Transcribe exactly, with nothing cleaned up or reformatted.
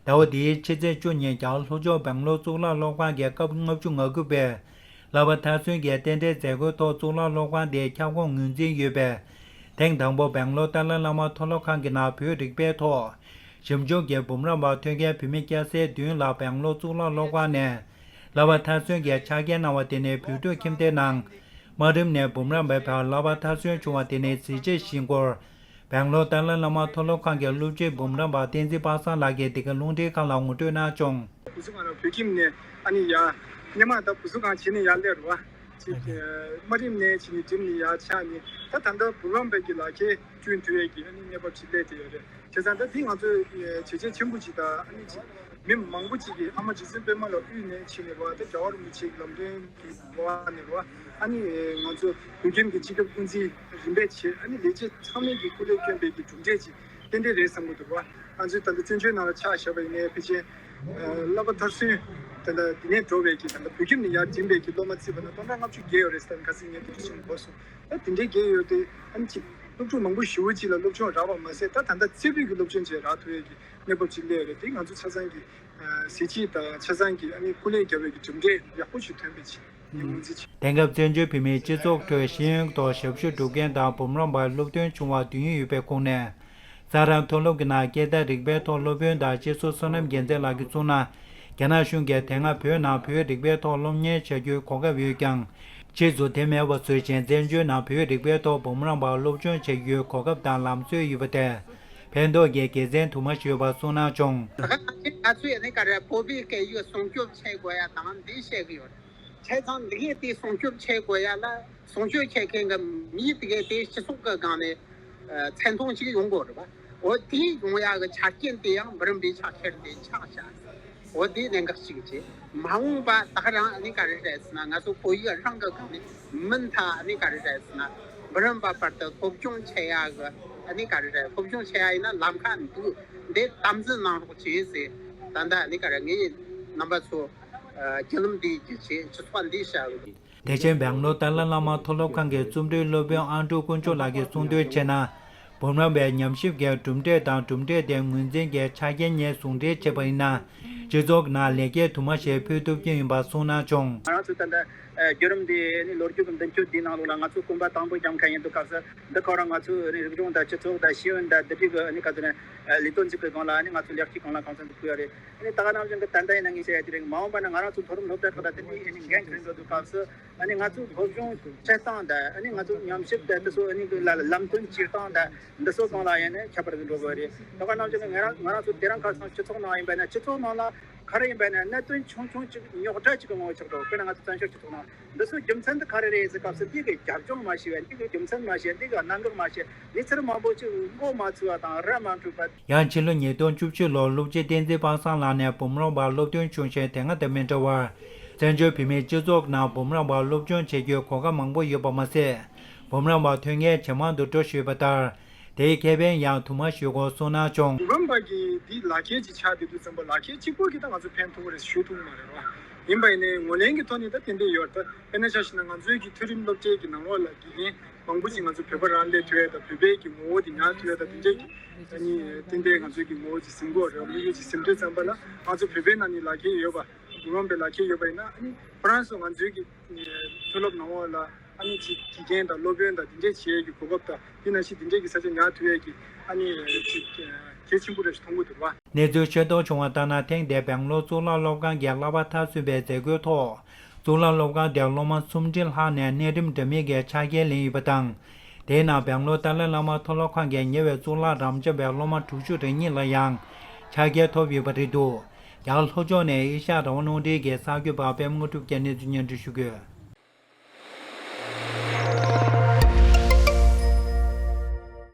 ཟླ་བ་འདིའི་ཕྱི་ཚེས་བཅུ་ཉིན་རྒྱ་གར་ལྷོ་ཕྱོགས་སྦེང་ལོར་གཙུག་ལག་སློབ་ཁང་གི་སྐབས་ལྔ་བཅུ་ང་དགུ་པའི་བསླབ་པ་མཐར་སོན་གྱི་རྟེན་འབྲེལ་མཛད་སྒོའི་ཐོག་གཙུག་ལག་སློབ་ཁང་དེའི་ཁྱབ་ཁོངས་ངོས་འཛིན་ཡོད་པའི་ཐེངས་དང་པོ་སྦེང་ལོར་ཏཱ་ལའི་བླ་མ་མཐོ་སློབ་ཁང་གི་ནང་བོད་རིག་པའི་ཐོག་ཞིབ་འཇུག་གི་འབུམ་རམས་པ་ཐོན་མཁན་བུད་མེད་སྐྱ་སེར་བདུན་ལ་སྦེང་ལོར་གཙུག་ལག་སློབ་ཁང་ནས་བསླབ་པ་མཐར་སོན་གྱི་ཕྱག་འཁྱེར་གནང་བ་དེ་ནི་བོད་ཕྲུག་ཁྱིམ་སྡེའི་ནང་དམའ་རིམ་ནས་འབུམ་རམས་པའི་བར་བསླབ་པ་མཐར་སོན་བྱུང་བ་དེ་ནི་གཟི་བརྗིད་ཞིག་ཡིན་སྐོར། སྦེང་ལོར་ཏཱ་ལའི་བླ་མ་མཐོ་སློབ་ཁང་གི་སློབ་སྤྱི་འབུམ་རམས་པ་བསྟན་འཛིན་པ་སངས་ལགས་ཀྱིས་འདི་ག་རླུང་འཕྲིན་ཁང་ལ་ངོ་སྤྲོད་གནང་བྱུང་། བུ་གཟུགས་ཁང་ལ་བོད་ཁྱིམ་ནས་ཨ་ནི་ཡ་སྔོན་མ་ད་བུ་གཟུགས་ཁང་བྱས་ནས་ཡར་སླེབས་རེད་བ། ཅིག་དམའ་རིམ་ནས་བྱས་ནས་འགྲིམས་ནས་ཡར་ཆགས་ནས་ད་ད་ལྟ་འབུམ་རམས་པའི་གི་ལག་ཁྱེར་བསྐྲུན་ཐུབ་ཡས་ཀྱི་ཨ་ནི་གནས་བབ་ཅིག་སླེབས་བསྡད་ཡོད་རེད། བྱས་ཙང་ད་འདི་ང་ཚོ་བྱས་རྗེས་ཆེན་པོ་ཅིག་དང་ཨ་ནི་ཅིག་མི་མང་པོ་ཅིག་གིས་ཨ་མ་རྗེ་བཙུན་པད་མ་ལ་དབུས་ནས་ཕྱིན་ནས་རེད་བ། ད་རྒྱལ་བ་རིན་པོ་ཆེ་གི་ལམ་སྟོན་གྱི་འོག་ནས་རེད་བ། ཨ་ནི་ང་ཚོ་བོད་ཁྱིམ་གྱི་སྤྱི་ཁྱབ་ཀུན་གཟིགས་རིམ་པས་བྱས། ཨ་ནི་ལས་བྱེད་ཚང་མས་ཀྱི་སྐུ་ལས་བསྐྱོན་པའི་གི་གྲུབ་འབྲས་ཅིག་ཏན་ཏན་རེད་བསམ་གྱི་འདུག་བ། ང་ཚོས་ད་ལྟ་བཙན་བྱོལ་ནང་ལ་ཆ་བཞག་པ་ཡིན་ནའི་ཕལ་ཆེར་བསླབ་པ་མཐར་སོན་ད་ལྟ་འདི་ནས་འགྲོ་བའི་གི་ད་ལྟ་བོད་ཁྱིམ་ནས་ཡར་འགྲིམས་པའི་གི་སློབ་མ་བརྩིས་པ་ན་སྟོང་ཕྲག་ལྔ་བཅུ་བརྒལ་ཡོད་རེད་ཟེར་ཁ་སང་ངས་དེ་འདྲ་ཞིག་གོ་སོང་། ད་དེ་འདྲའི་བརྒལ་ཡོད་དུས་ཨ་ནི་ཅིག་སློབ་ཕྲུག་མང་པོ་ཞེ་པོ་ཅིག་ལ་སློབ་སྦྱོང་རག་པ་མ་ཟད། ད་ད་ལྟ་རྩེ་ཕུད་ཀྱི་སློབ་སྦྱོང་ཅིག་རག་ཐུབ་ཡས་ཀྱི་གནས་བབ་ཅིག་སླེབས་ཡོད་རེད། དེ་ང་ཚོ་ཆ་ཚང་གི་གཟི་བརྗིད་དང་ཆ་ཚང་གི་ཨ་ནི་སྐུ་ལས་བརྒྱབ་པའི་གི་གྲུབ་འབྲས་ཡག་པོ་ཞིག་ཐོན་པའི་ཆེད་ངོས་འཛིན་བྱས། དེང་སྐབས་བཙན་བྱོལ་བོད་མིའི་སྤྱི་ཚོགས་ཁྲོད་ཤེས་ཡོན་ཐོག་ཞབས་ཞུ་སྒྲུབ་མཁན་དང་འབུམ་རམས་པར་སློབ་ཐོན་བྱུང་བ་བདུན་ཡོད་པའི་ཁོངས་ནས། ས་རཱ་མཐོ་སློབ་ཀྱི་ནང་སྐད་བརྡ་རིག་པའི་ཐོག་སློབ་དཔོན་དང་སྤྱི་ཟུར་བསོད་ནམས་རྒྱལ་མཚན་ལགས་ཀྱིས་གསུངས་ན། རྒྱ་ནག་གཞུང་གིས་དེ་སྔ་བོད་ནང་བོད་རིག་པའི་ཐོག་སློབ་གཉེར་བྱ་རྒྱུའི་གོ་སྐབས་ཡོད་ཀྱང་། ཕྱིས་སུ་དེ་མེད་པ་བཟོས་ཤིང་། བཙན་བྱོལ་ནང་བོད་རིག་པའི་ཐོག་འབུམ་རམས་པར་སློབ་སྦྱོང་བྱ་རྒྱུའི་གོ་སྐབས་དང་ལམ་སྲོལ་ཡོད་པ་དེ། ཕན་ཐོགས་ཀྱི་དགེ་མཚན་དུ་མ་ཞུས་པ་གསུངས་གནང་བྱུང་། ད་ག་ནང་བཞིན་ང་ཚོས་ནི་ག་རེ་བོད་པའི་སྐད་ཡིག་སྲུང་སྐྱོབ་བྱེད་དགོས་ཡ་དང་འདི་བཤད་གི་ཡོད། བྱས་ཙང་འདི་གའི་དེ་སྲུང་སྐྱོབ་བྱེད་དགོས་ཡ་ལ་སྲུང་སྐྱོབ་བྱེད་མཁན་གྱི་མི་དེ་གའི་དེ་སྤྱི་ཚོགས་ཀྱི་སྒང་ནས་ཨ་མཚན་མཐོང་ཅིག་ཡོང་དགོས་རེད་པ། འོ་དེ་ཡོང་ཡ་གི་ཆ་རྐྱེན་དེ་ཡང་འབུམ་རམས་པའི་ཕྱག་འཁྱེར་དེ་ཆགས་བཞག་འོ་དེ་གནད་འགག་ཅིག་བྱས། མ་འོངས་པ་ད་ག་རང་ཨ་ནི་ག་རེ་རེད་ཟེར་ན། ང་ཚོ་བོད་ཡིག་རང་གི་སྒང་ནས་མུ་མཐུད་ཨ་ནི་ག་རེ་རེད་ཟེར་ན། འབུམ་རམས་པ་བར་དུ་སློབ་སྦྱོང་བྱེད་ཡ་གི་ཨ་ནི་ག་རེ་རེད། སློབ་སྦྱོང་བྱེད་ཡ་ཡིན་ན་ལམ་ཁ་འདུག་འདི་དམ་འཛིན་གནང་རོགས་བྱེད་ཟེར། ད་ལྟ་ཨ་ནི་ག་རེ་ངས་རྣམ་པ་ཚོ་ཨ་བརྒྱུད་ལམ་འདི་བརྒྱུད་བྱས་སྤྱི་ཚོགས་འདི་བཤད་གི་འདུག་དེ་བཞིན་སྦེང་ལོར་ཏཱ་ལའི་བླ་མ་མཐོ་སློབ་ཁང་གི་རྩོམ་སྒྲིག་སློབ་དཔོན་ཨན་ཀྲུའུ་དཀོན་མཆོག་ལགས་ཀྱིས་གསུངས་དོན་བྱས་ན། འབུམ་རམས་པའི་ཉམས་ཞིབ་ཀྱི་གྲུབ་འབྲས་དང་གྲུབ་འབྲས་དེ་ངོས་འཛིན་གྱི་ཆ་རྐྱེན་གཉིས་ཟུང་འབྲེལ་བྱས་པ་ཡིན་ན། སྤྱི་ཚོགས་ནང་ལེགས་སྐྱེས་དུ་མ་ཞིག་ཕུལ་ཐུབ་ཀྱི་ཡིན་པ་གསུངས་གནང་བྱུང་། ང་རང་ཚོ་ད་ལྟ་ཨ་བརྒྱུད་རིམ་འདི་ནི་ལོ་རྒྱུས་ཀྱི་མདུན་སྐྱོད་འདིའི་ནང་ལོགས་ལ་ང་ཚོ་གོམ་པ་དང་པོ་བརྒྱབ་མཁན་ཡིན་དུས་སྐབས་སུ། འདི་ག་རང་ང་ཚོའི་རིག་གཞུང་དང་སྤྱི་ཚོགས་དང་ཤེས་ཡོན་དང་འདི་འདྲའི་གི་ནི་ག་ཚོད་ནས་ལས་དོན་ཅིག་གི་སྒང་ལ་ནི་ང་ཚོ་ལེགས་སྐྱེས་གང་ལ་གང་འཚམ་དུ་ཕུལ་ཡ་རེད། ནི་ད་ག་ནང་བཞིན་གྱི་ད་ལྟ་ཡིན་ན་ངས་བཤད་ཡ་དེ་རེད། མ་འོངས་པ་ན་ང་རང་ཚོ་མཐོ་རིམ་སློབ་གྲྭ་ཁག་ལ་དེ་འདྲའི་ནི་འགན་འཁྲི་འགྲོ་དུས་སྐབས་སུ། ཨ་ནི་ང་ཚོའི་སློབ་སྦྱོང་སྤྲད་སྟངས་དང་། ཨ་ནི་ང་ཚོའི་ཉམས་ཞིབ་དང་འདི་ཚོ། ཨ་ནི་ལ་ལམ་སྟོན་བྱེད་སྟངས་དང་འདི་ཚོ་སྒང་ལ་ཡང་ནི་ཁྱད་པར་འགྲོ་དགོས་རེད། ད་ག་ནང་བཞིན་ང་རང་ང་རང་ཚོ་དེ་རིང་ཁ་སང་སྤྱི་ཚོགས་ནང་ཡིན་པ་ན། སྤྱི་ཚོགས་ནང་ལ་ག་རེ་ཡིན་པ་ན་གནད་དོན་ཆུང་ཆུང་ཅིག་རྙོག་དྲ་ཅིག་གི་ངོ་བོ་ཆགས་འགྲོ། དཔེར་ན་ང་ཚོ་བཙན་བྱོལ་སྤྱི་ཚོགས་ནང་འདི་ཚོའི་རྒྱུ་མཚན་དེ་ག་རེ་རེད་ཟེར་སྐབས་སུ། འདི་གི་རྒྱབ་ལྗོངས་མ་ཤེས་པ། འདི་གི་རྒྱུ་མཚན་མ་ཤེས། འདི་གི་གནད་འགག་མ་ཤེས། གནས་ཚུལ་མང་པོ་ཅིག་མགོ་མ་ཚོས་པ་དང་ར་མ་འཕྲོད་པ། ཡང་ཕྱི་ལོ་ཉིས་སྟོང་བཅུ་བཞི་ལོར་སློབ་སྤྱི་བསྟན་འཛིན་པ་སངས་ལགས་ནས་འབུམ་རམས་པར་སློབ་ཐོན་བྱུང་ཞིང་། དེ་སྔ་དང་མི་འདྲ་བར་བཙན་བྱོལ་བོད་མིའི་སྤྱི་ཚོགས་ནང་འབུམ་རམས་པར་སློབ་སྦྱོང་བྱེད་རྒྱུའི་གོ་སྐབས་མང་པོ་ཡོད་པ་མ་ཟད། འབུམ་རམས་པར་ཐོན་མཁན་ཇེ་མང་དུ་འགྲོ་བཞིན་ཡོད་པ་ལྟར། དེའི་ཁེ་ཕན་ཡང་དུ་མ་ཞུ་སྐོར་གསུངས་གནང་བྱུང་། འབུམ་རམས་པ་གི་འདི་ལག་ཁྱེར་ཅིག་ཆགས་བསྡད་དུས་ཙམ་པ། ལག་ཁྱེར་གཅིག་པོ་གིས་ད་ང་ཚོ་ཕན་ཐོགས་རེད་ཞུ་ཐུབ་མ་རེད་བ། ཡིན་པ་ཡིན་ནའི་ངོས་ལེན་གྱི་ཐོག་ནས་ད་ཏན་ཏན་ཡོད་རེད། ད་དཔེར་ན་ཆ་བཞག་ན་ང་ཚོའི་གི་མཐོ་རིམ་སློབ་གྲྭའི་གི་ནང་ལོགས་ལ་དགེ་རྒན་མང་པོ་ཞིག་ང་ཚོ་བོད་པ་རང་སླེབས་ཐུབ་ཡ་དང་། བོད་པའི་གི་ངོ་བོ་དེ་ཉར་ཐུབ་ཡ་དང་། དེ་འདྲའི་གི་ཨ་ནི་ཏན་ཏན་ང་ཚོའི་གི་ངོ་བོ་ཅིག་ཟིན་གྱི་ཡོད་རེད། དམིགས་ཡུལ་ཅིག་ཟིན་དུས་ཙམ་པ་ལ། ང་ཚོ་བོད་པའི་ནང་ནས་ལག་ཁྱེར་ཡོད་པ། འབུམ་རམས་པའི་ལག་ཁྱེར་ཡོད་པ་ཡིན་ན། ཨ་ནི་ཁོ་རང་ཚོ་ང་ཚོའི་གི་མཐོ་སློབ་ནང་ལོགས་ལ་ཨ་ནི་ཅིག་དགེ་རྒན་དང་སློབ་དཔོན་དང་དེ་འདྲའི་བྱེད་ཡས་ཀྱི་གོ་སྐབས་དང་། དེ་ནང་བཞིན་དེ་འདྲའི་གི་ས་ཆ་ཉར་ཐུབ་ཡས་ཀྱི་ཨ་ནི་ཅིག་གལ་ཆེན་པོ་རེད་ཞེས་མཐོང་གི་འདུག་བ། གནས་ཚུལ་ཤེས་རྟོགས་བྱུང་བ་ལྟར་ན། ཐེངས་འདིའི་སྦེང་ལོར་གཙུག་ལག་སློབ་ཁང་གི་བསླབ་པ་མཐར་སོན་པའི་མཛད་སྒོའི་ཐོག་གཙུག་ལག་སློབ་ཁང་དེར་སློབ་མ་སུམ་ཁྲི་ལྷག་ནས་གནས་རིམ་འདྲ་མིན་གྱི་ཕྱག་འཁྱེར་ལེན་ཡོད་པ་དང་། དེའི་ནང་སྦེང་ལོར་ཏཱ་ལའི་བླ་མ་མཐོ་སློབ་ཁང་གི་ཉེ་བའི་གཙུག་ལག་རབ་འབྱམས་པའི་སློབ་མ་དྲུག་ཅུ་རེ་གཉིས་ལ་ཡང་ཕྱག་འཁྱེར་ཐོབ་ཡོད་པ་རེད་འདུག་རྒྱ་གར་ལྷོ་ཕྱོགས་ནས་ཨེ་ཤ་ཡ་རང་དབང་རླུང་འཕྲིན་གྱི་གསར་འགོད་པ་པད་མ་དངོས་གྲུབ་རྒྱལ་གནས་ཚུལ་སྙན་སྒྲོན་ཞུ་གི་ཡོད།